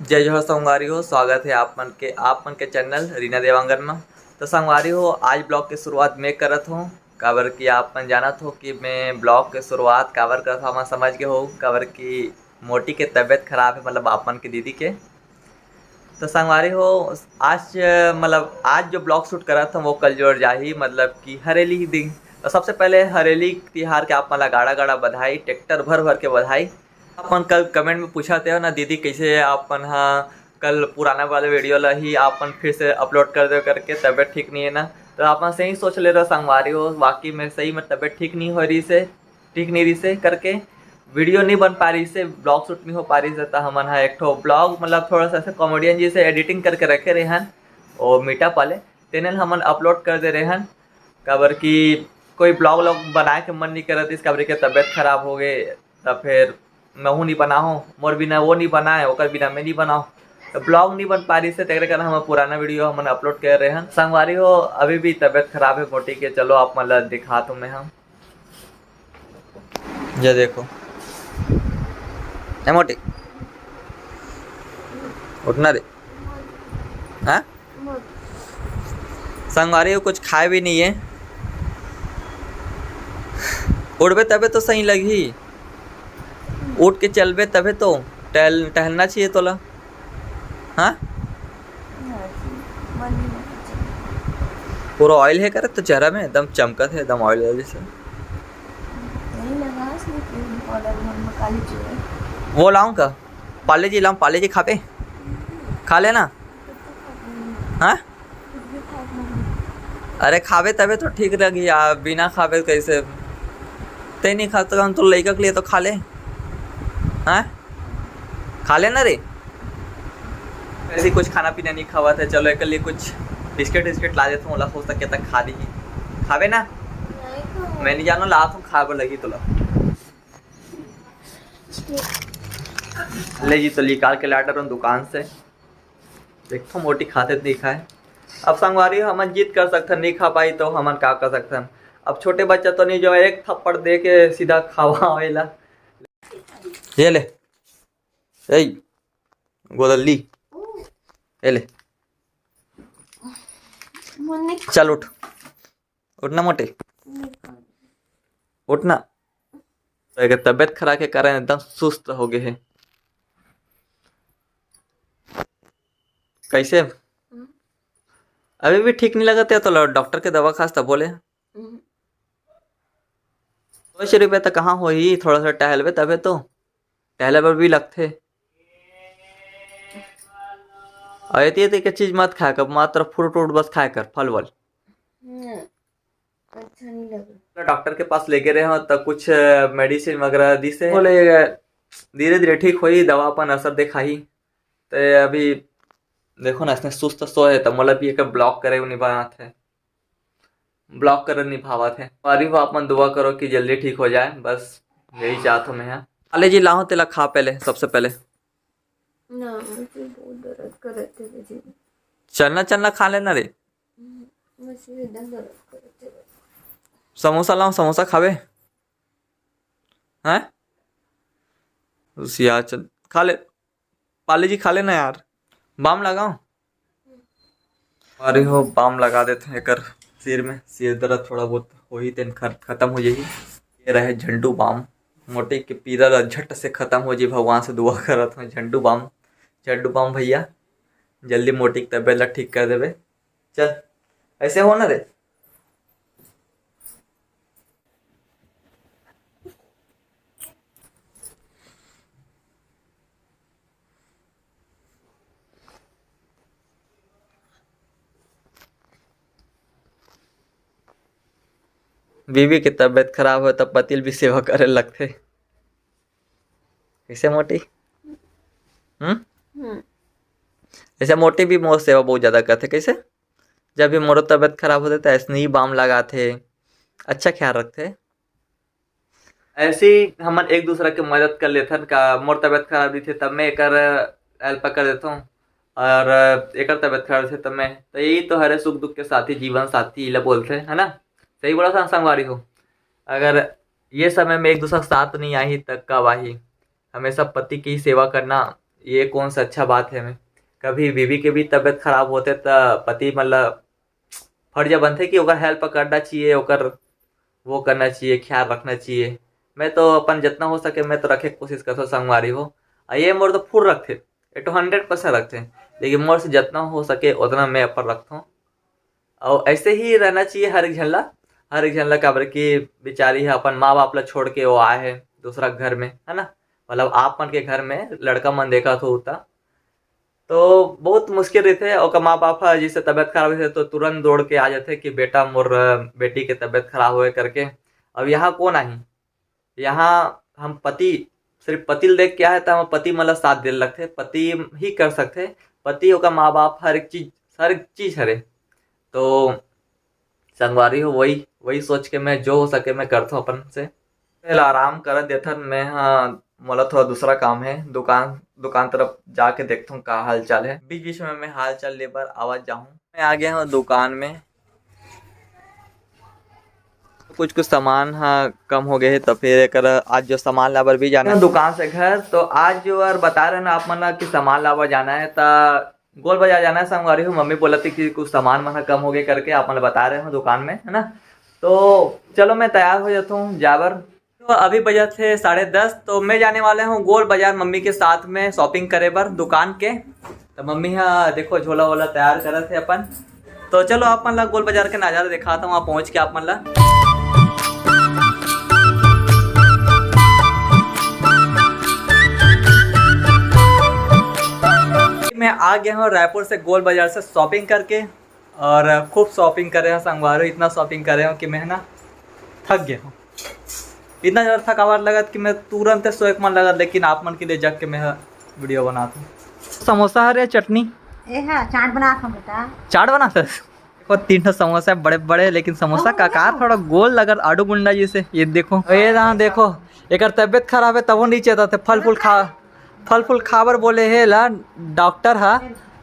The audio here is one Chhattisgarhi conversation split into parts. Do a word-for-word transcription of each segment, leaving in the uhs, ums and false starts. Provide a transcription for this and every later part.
जय जोहार संगवारी हो, स्वागत है आप मन के, आप मन के चैनल रीना देवांगन में। तो संगवारी हो, आज ब्लॉग के शुरुआत मैं करत हूँ, काबर कि आप मन जानत हो कि मैं ब्लॉग के शुरुआत काबर करत हूँ, आप मन समझ गए हो, काबर कि मोटी के तबीयत खराब है, मतलब आप मन के दीदी के। तो संगवारी हो, आज, मतलब आज जो ब्लॉग शूट करत हूँ वो कल जोड़ जाही, मतलब कि हरेली ही दिन। तो सबसे पहले हरेली तिहार के आप मन ला गाड़ा गाड़ा बधाई, ट्रैक्टर भर भर के बधाई। आप मन कल कमेंट में पूछत हो ना दीदी, कैसे आप मन हा कल पुराना वाले वीडियो ला ही आप मन फिर से अपलोड कर दे करके, तबीयत ठीक नहीं है ना। तो आप मन सही सोच ले रहो संगवारी हो, वाकई में सही में तबीयत ठीक नहीं हो रही से, ठीक नहीं रही से करके वीडियो नहीं बन पा रही से, ब्लॉग शूट नहीं हो पा रही से। तो हमन हा एक ठो ब्लॉग, मतलब थोड़ा सा ऐसे कॉमेडियन जी से एडिटिंग करके रखे रहे हन, वो मीटअप वाले, तेने ल हमन अपलोड कर दे रहे हन। काबर कि कोई ब्लॉग व्लॉग बनाए के मन नहीं करत इस, काबर के तबीयत खराब हो गए, तब फिर महू नहीं बनाओ, मोर बिना वो नहीं बनाए, ओकर बिना मैं नहीं बनाओ। तो ब्लॉग नहीं बन पा रही से, तेरे कारण हम पुराना वीडियो हमन अपलोड कर रहे हन। संगवारी हो, अभी भी तबीयत खराब है मोटी के। चलो आप मन ला दिखा तो मैं हम, ये देखो, ए मोटी, उठना रे। हाँ, संगवारी हो, कुछ खाए भी नहीं है। उठबे तबे तो सही लगही, उठ के चलबे तबे तो। टहल टहलना चाहिए तोला। हाँ, पूरा ऑयल है करे तो चेहरा में एकदम चमकत है, एकदम ऑयल ऑयल से। वो लाऊं का? पाले जी लाऊं, पाले जी खाबे? खा लेना। हाँ, अरे खाबे तबे तो ठीक लगी यार, बिना खाबे कैसे? ते नहीं खाता हम तो लइका के लिए तो खा ले। हाँ, खा लेना रे। ऐसे कुछ खाना पीना नहीं खावा था, चलो एक लिए कुछ बिस्किट विस्किट ला देता हूँ, हो सके तक खा दी। खाबे ना? मैं नहीं जानो, ला तुम खा लगी तोला। ले जी, तो निकाल के ला डरो दुकान से। देखो मोटी खाते तो नहीं खाए। अब संगवारी हो, हमन जिद कर सकथन, नहीं खा पाई तो हमन का कर सकथन। अब छोटे बच्चा तो नहीं जो एक थप्पड़ दे के सीधा खावा होएला। ये ले, ए गोदल्ली, ये ले, चल उठ, उठना मोटे, उठना। तो एकर तबीयत खराब के कारण एकदम सुस्त हो गए है। कैसे? अभी भी ठीक नहीं लगत है तो डॉक्टर के दवा खास तब बोले। दो सौ रुपया तो कहाँ होही, थोड़ा सा टहलबे तबे तो, टहले बर भी लगथे। और एती एती के चीज मत खाया कर, मात्र फ्रूट उट बस खाया कर, फल वल। अच्छा नहीं लगे। डॉक्टर के पास लेके रहे हो तो कुछ मेडिसिन वगैरह दिसे, बोले धीरे धीरे ठीक होही, दवा अपन असर दिखाही। तो अभी देखो ना, इसने सुस्त सोए है तो मोला भी एक ब्लॉक करे नहीं बनात है, ब्लॉक करे नहीं भावत है। अरे वो आप मन दुआ करो कि जल्दी ठीक हो जाए, बस यही चाहत हूँ मैं। हाँ, ले जी, लाओ तेला खा पहले, सबसे पहले। ना, मुझे बहुत दर्द करत है जी। चलना चलना खा लेना रे। मुझे एकदम दर्द करत है। समोसा लाओ, समोसा खावे? हैं? उसिया चल खा ले, पाली जी खा लेना यार, बाम लगाओ। अरे हो, बाम लगा देते हैं एकर सिर में, सिर दर्द थोड़ा बहुत होही तेन खत-, खत्म हो जाही। ये रहे झंडू बाम, मोटे के पीरा ला झट से खत्म हो जाही, भगवान से दुआ करत हूँ झंडू बाम, झंडू बाम भैया जल्दी मोटी के तबीयत ला ठीक कर देवे। चल, ऐसे हो ना रे। बीवी के तबीयत खराब हो त पति ल भी सेवा करे लगथे। कैसे मोटी? हम्म? हम्म। ऐसे मोटी भी मोर सेवा बहुत ज्यादा करथे। कैसे? जब भी मोरो तबीयत खराब होथे त ऐसने ही बाम लगाथे, अच्छा ख्याल रखथे। ऐसे ही हमन एक दूसरा के मदद कर लेथन। का मोर तबीयत खराब रहिथे तब मैं एकर हेल्प कर देथों, और एकर तबीयत खराब रहिथे तब मैं। तो यही तो हरे सुख दुख के साथी, जीवन साथी इला बोलथे, है ना? सही बोला था संगवारी हो। अगर ये समय में एक दूसरा के साथ नहीं आही त कब आही? हमेशा पति की सेवा करना ये कौन सा अच्छा बात है? मैं कभी बीवी के भी तबीयत खराब होथे त पति मतलब फर्ज बनथे कि ओकर हेल्प करना चाहिए, ओकर वो करना चाहिए, ख्याल रखना चाहिए। मैं तो अपन जितना हो सके मैं तो रखे के कोशिश करथों संगवारी हो। अउ ये मोर तो फुल रखथे, ये तो हंड्रेड परसेंट रखथे, लेकिन मोर से जितना हो सके उतना मैं अपन रखथों। अउ ऐसे ही रहना चाहिए हर एक झन ला, हर एक झन ला, काबर कि बेचारी ह अपन माँ बाप ला छोड़ के वो आए हे दूसरा घर में, है ना? मतलब आप मन के घर में लड़का मन देखत हो उतना, तो बहुत मुश्किल रहिथे। ओकर माँ बाप ह जैसे तबीयत खराब होथे तो तुरंत दौड़ के आ जाथे कि बेटा मोर, अ, बेटी के तबीयत खराब होए करके। अब यहाँ कौन आही? यहाँ हम पति, सिर्फ पति ल देख के आए त हम पति मन ला साथ दे लगथे, पति ही कर सकथे। पति ओकर माँ बाप हर एक चीज, हर एक चीज हरे। तो संगवारी हो, वही, वही सोच के मैं जो हो सके मैं करथों अपन से। तेला आराम कर देथन, मैं हा, मोला थोड़ा दूसरा काम है, दुकान, दुकान तरफ जाके देखथों का हाल चाल है। बीच बीच में मैं हाल चाल ले बर आवत जाहूँ। मैं आ गया हूँ दुकान में। कुछ कुछ सामान हा कम हो गए है, तो फिर एकर आज जो सामान लाबर भी जाना है दुकान से घर, तो आज जो यार बता रहे ना आप मन ला कि सामान लाबर जाना है, त गोल बाजार जाना है संगवारी हो। मम्मी बोलत हे कि कुछ सामान मन ह कम हो गए करके आप मन ल बता रहे हो दुकान में, है ना? तो चलो मैं तैयार हो जाता हूँ जाबर। तो अभी बजत हे साढ़े दस, तो मैं जाने वाला हूँ गोल बाजार मम्मी के साथ में शॉपिंग करे बर दुकान के। तो मम्मी हा देखो झोला वोला तैयार करत हे अपन। तो चलो आप मन ला गोल बाजार के नजारा दिखाता हूँ, वहाँ पहुँच के आप मन ला। मैं आ गया हूँ रायपुर से गोल बाजार से शॉपिंग करके, और खूब शॉपिंग करे हूँ संगवारी, इतना शॉपिंग करे हूँ कि मैं ना थक गया हूँ। इतना ज़्यादा थकावट लगत कि मैं तुरंत सोए के मन लगत, लेकिन आप मन के लिए जग के मैं वीडियो बनाता हूँ। समोसा हरे चटनी। ए हा, चाट बनात हूँ बेटा। चाट बनात हस? देखो तीन ठो समोसा है बड़े बड़े, लेकिन समोसा का आकार थोड़ा गोल लगत, आलू गुंडा जैसे। ये देखो, ये रहा देखो, एकर तबीयत खराब है तबो नहीं चेता थे। फल फूल खा, फल फूल खाबर बोले हे ला डॉक्टर हा,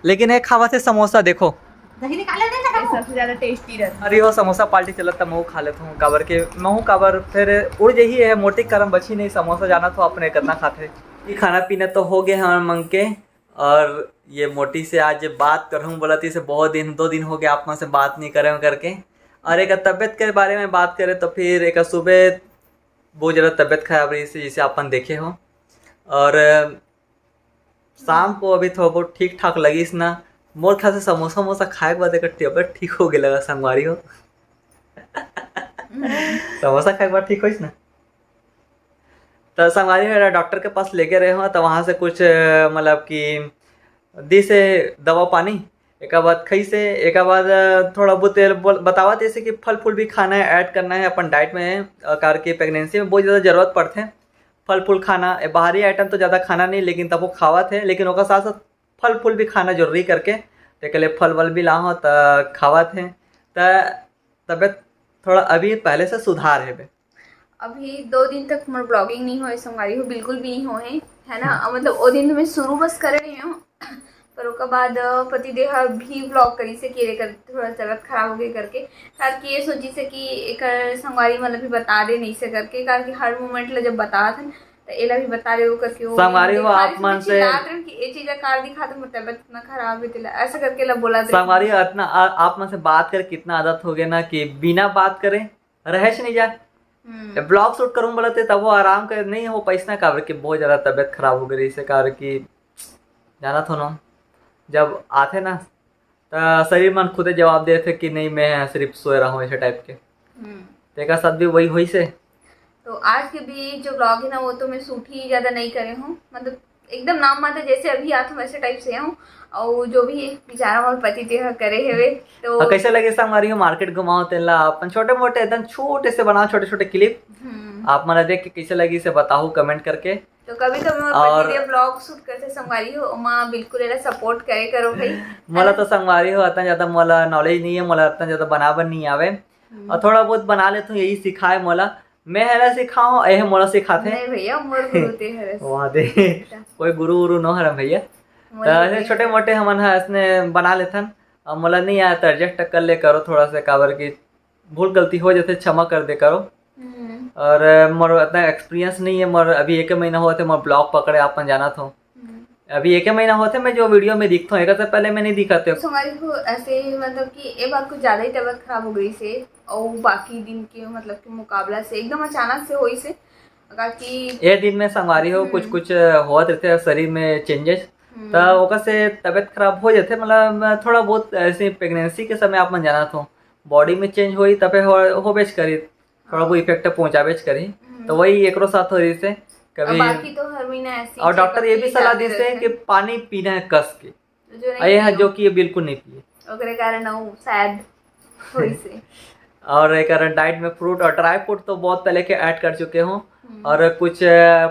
लेकिन ये खावत हे समोसा। देखो दही निकाले दे ना। सबसे ज्यादा टेस्टी रहता। अरे वो समोसा पार्टी चलत त महू खा लेत हूँ, काबर के महू काबर फिर उड़ जही है मोटी करम बची नहीं समोसा, जाना तो अपने कितना खाते। ये खाना पीना तो हो गया हमारे मंग के, और ये मोटी से आज बात करहूँ बोला थी, इसे बहुत दिन, दो दिन हो गया आप मन से बात नहीं करे हूँ करके। और एक तबीयत के बारे में बात करें तो फिर एक सुबह बहुत ज़्यादा तबीयत खराब रही से, जैसे अपन देखे हो। और शाम को अभी थोड़ा बहुत ठीक ठाक लगिस ना। मोर ख्याल से समोसा वमोसा खाए के बाद एकर तबीयत ठीक हो गया लगा संगवारी हो। समोसा खाए के बाद ठीक होइस ना। तो संगवारी हो डॉक्टर के पास लेके रहे हो, तो वहाँ से कुछ, अ, मतलब कि दी से दवा पानी, एक बाद खई से, एक बाद, अ, थोड़ा बहुत तेल बोल-, बतावत जैसे कि फल फूल भी खाना है, ऐड करना है अपन डाइट में, अ, कार के प्रेगनेंसी में बहुत ज़्यादा ज़रूरत पड़ते हैं फल फूल खाना। ए, बाहरी आइटम तो ज़्यादा खाना नहीं, लेकिन तब वो खावत है, लेकिन ओकर साथ साथ फल फूल भी खाना जरूरी करके, तो के लिए फल वल भी लाहो त खावत है। त तबीयत थोड़ा अभी पहले से सुधार है बे। अभी दो दिन तक मोर ब्लॉगिंग नहीं होए संगवारी हो, बिल्कुल भी नहीं होए, है ना? हम्म। मतलब वो दिन तो मैं शुरू बस कर रही हूँ, पर ओकर बाद, अ, पति देव ह भी ब्लॉग करी से कि एकर थोड़ा तबीयत खराब हो गई करके, ताकि ये सोची से कि एकर संगवारी मतलब भी बता दे नहीं से करके, ताकि हर मोमेंट ला जब बतात हन तो एला भी बता दे वो करके। वो संगवारी हो, आप मन से चिल्लात रहे कि ये चीज कार दिखा तो मोर तबीयत इतना खराब है तेला, ऐसा करके ला बोला संगवारी हो, इतना आ-, आप मन से बात कर कितना आदत हो गया ना कि बिना बात करे रहे से नहीं जा। हम्म। ब्लॉग शूट करूँ बोला थे तब वो आराम कर नहीं हो पैसा काबर कि बहुत ज्यादा तबीयत खराब हो गई इसे काबर कि जाना था ना, जब आते ना तो शरीर मन खुदे जवाब देते कि नहीं मैं सिर्फ सोए रहा हूँ ऐसे टाइप के। हम्म। तेकर साथ भी वही होइस हे। तो आज के भी जो ब्लॉग है ना वो तो मैं शूट ही ज्यादा नहीं करे हूँ, मतलब एकदम नाम मात्र जैसे अभी आत हूँ वैसे टाइप से हूँ। और जो भी बेचारा मोर पति देव करे हेवे तो और कैसे लगे संगवारी हो मार्केट घुमाओ तेला अपन छोटे मोटे एकदम छोटे से बनाओ छोटे छोटे क्लिप। हम्म। आप मन देख के कैसे लगी इसे बताओ कमेंट करके। तो कभी कभी मोर और पति देव ब्लॉग शूट करथे संगवारी हो, ओमा बिल्कुल एला सपोर्ट करे करो भाई। मोला तो संगवारी हो इतना ज्यादा मोला नॉलेज नहीं है, मोला इतना ज्यादा बनाबर नहीं आवे। हम्म। और थोड़ा बहुत बना लेता हूँ, यही सिखाए मोला। मैं हला सिखाऊँ, एह मोला सिखाथे। नहीं भैया, मोर गुरु ते हरस। वाह दे। अच्छा। कोई गुरु उरु नो हरम भैया। मोर तो गुरु ऐसे ते छोटे हरस। मोटे हमन ह ऐसने बना लेथन। अब मोला नहीं आया तो एडजस्ट कर ले करो थोड़ा सा, काबर की भूल गलती हो जाथे, क्षमा कर दे करो। हम्म। और, अ, मोर इतना एक्सपीरियंस नहीं है, मोर अभी एक महीना होत हे, मोर ब्लॉग पकड़े, आप मन जानत हो। हम्म। अभी एक महीना होथे मैं जो वीडियो में दिखथों, एकर से पहले मैं नहीं दिखत हूँ। संगवारी हो, ऐसे ही मतलब कि ए बार कुछ ज्यादा ही तबीयत खराब हो गई से, और बाकी दिन के मतलब कि मुकाबला से एकदम अचानक से होई से, बाकी ये दिन में संगवारी हो, हम्म। कुछ कुछ होत रहथे शरीर में चेंजेस, हम्म। त ओकर से तबीयत खराब हो जाथे। मतलब थोड़ा बहुत ऐसे प्रेगनेंसी के समय आप मन जानत हो, बॉडी में चेंज होई तबे हो, होबेच करी, थोड़ा बहुत इफेक्ट पहुंचाबेच करी। हम्म। तो वही एकरो साथ हो रही से और कभी बाकी तो हर महीना ऐसे ही और डॉक्टर चेकअप ये भी के सलाह जाते दी से रहते कि हैं। पानी पीना है कस के। तो जो नहीं और ये है पियो, जो कि ये बिल्कुल नहीं पिए। ओकरे कारण वो शायद होई से। और एक कारण डाइट में फ्रूट और ड्राई फ्रूट तो बहुत पहले के ऐड कर चुके हों, हम्म। और कुछ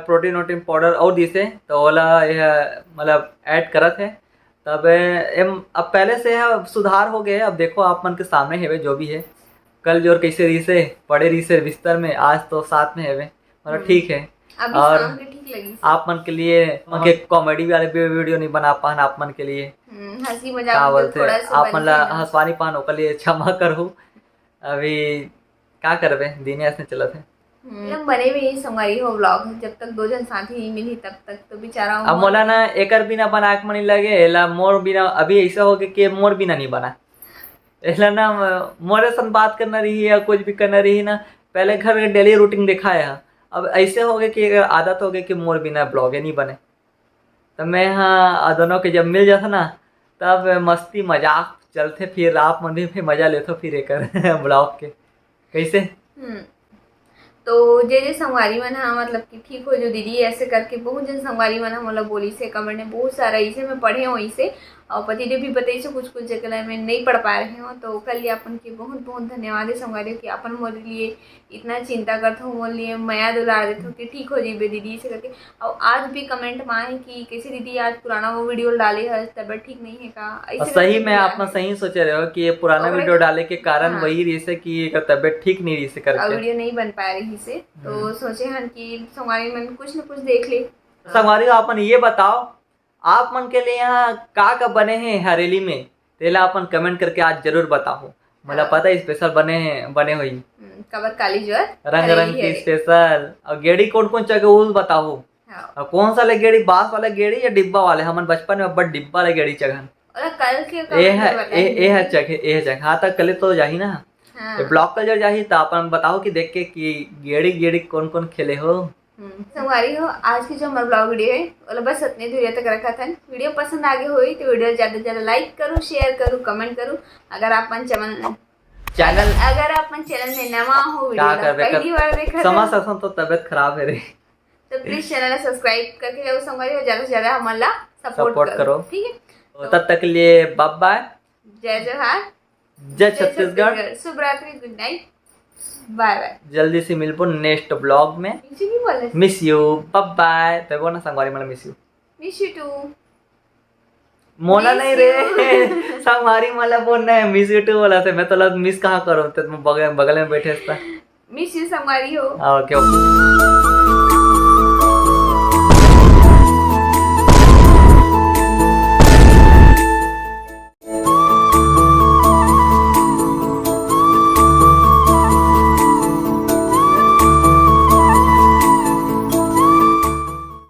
प्रोटीन वोटीन पाउडर और दी से, तो ओला ये मतलब ऐड करत है। तब एम अब पहले से है, अब सुधार हो गए। अब देखो आप मन के सामने हेवे जो भी है, कल जोर कैसे रही से पड़े रही से बिस्तर में, आज तो साथ में हेवे, मतलब हम्म। ठीक है। अभी और शाम के ठीक लगी से। आप मन के लिए मन के कॉमेडी वाले भी वीडियो नहीं बना पान आप मन के लिए। हम्म, हंसी मजाक का भी बोलते थोड़ा सा आप बन मन ला के ना। हंसवानी पान ओकर लिए क्षमा करो। अभी का करबे, दिन ऐसे चलत है। हम्म। मतलब बने भी नहीं संगवारी हो व्लॉग, जब तक दो जन साथी नहीं मिली तब तक तो बेचारा अब मोला ना एकर बिना बना के मन लगे, एला मोर बिना अभी ऐसा हो गया कि मोर बिना नहीं बना। एला ना म-, मोरे सन बात करना रही या कुछ भी करना रही ना, पहले घर के डेली रूटीन दिखाए हा। अब ऐसे हो गए कि एकर आदत हो गई कि मोर बिना ब्लॉगे नहीं बने। तो मैं हाँ आ दोनों के जब मिल जाता ना, तब मस्ती मजाक चलते, फिर आप मन भी, भी मजा लेते फिर एकर ब्लॉग के। कैसे? हम्म। तो जे जे संगवारी मन हा मतलब कि ठीक हो जो दीदी ऐसे करके बहुत जन संगवारी मन हा मोला बोली से कमेंट में बहुत सारा इसे मैं पढ़े हूँ इसे, और पति देव भी बताई से कुछ कुछ जगह मैं नहीं पढ़ पा रहे हूँ। तो ओकर लिए अपन के बहुत बहुत धन्यवाद है संगवारी हो कि अपन मोर लिए इतना चिंता करत हो, मोर लिए मया दुलार देत हो कि ठीक हो जीबे दीदी इसे करके। और आज भी कमेंट में आए कि कैसे दीदी आज पुराना वो वीडियो डाले है, तबीयत ठीक नहीं है का? ऐसे और सही करके में भी आप आए। सही सोचे रहे हो कि ये पुराना ओकरे वीडियो डाले के कारण हाँ। वही रही से कि एकर तबीयत ठीक नहीं रही से और करके। वीडियो नहीं बन पा रही से, तो हम्म। सोचे हन कि संगवारी मन कुछ न कुछ देख ले। संगवारी हो, अपन ये बताओ, आप मन के लिए यहाँ का का बने हैं हरेली में, तेला अपन कमेंट करके आज जरूर बताओ। मोला हाँ। पता है स्पेशल बने हैं, बने हुई हम्म, काबर काली जोर रंग हरेली रंग की है। स्पेशल। और गेड़ी कौन कौन चघे वो बताओ। हाँ। और कौन सा ले गेड़ी, बांस वाला गेड़ी या डिब्बा वाले? हमन बचपन में बड़ डिब्बा ले गेड़ी चघन। ओला कल के ए कमेंट है, में ए, बताएंगे। ए है चघे, ए है चघे। हाँ, तक कले तो जाही ना। हाँ। ये ब्लॉग कल जब जाही तो अपन बताओ कि देख के कि गेड़ी गेड़ी कौन कौन खेले हो। हम्म, संगवारी हो, आज की जो हमारा ब्लॉग वीडियो है, ओला बस इतने दूरिया तक रखा था। वीडियो पसंद आगे हुई तो वीडियो ज्यादा से ज्यादा लाइक करो, शेयर करो, कमेंट करो। अगर आप मन चैनल चैनल अगर आप मन चैनल में नवा हो, वीडियो का ला करबे कर पहली बार देखा समझ था, सकथन तो तबीयत खराब है रे। तो प्लीज चैनल ला सब्सक्राइब करके जाओ संगवारी हो, ज्यादा से ज्यादा हमन ला सपोर्ट सपोर्ट करो, करो। ठीक है? तो तब तक के लिए बाय बाय। जय जोहार। जय जय छत्तीसगढ़। छत्तीसगढ़। शुभ रात्रि, गुड नाइट, बाय बाय। जल्दी से मिलबो नेक्स्ट ब्लॉग में। मिस यू नहीं बोले। Miss you, bye bye. तबो ना संगवारी मन miss you. Miss you too. मोला मिस नहीं रे। यू। संगवारी मन ला बोल ना मिस यू टू बोला थे, मैं तो लग मिस कहाँ करूँ, तो तुम बगल, बगल में बैठे था। मिस यू संगवारी हो। ओके, ओके।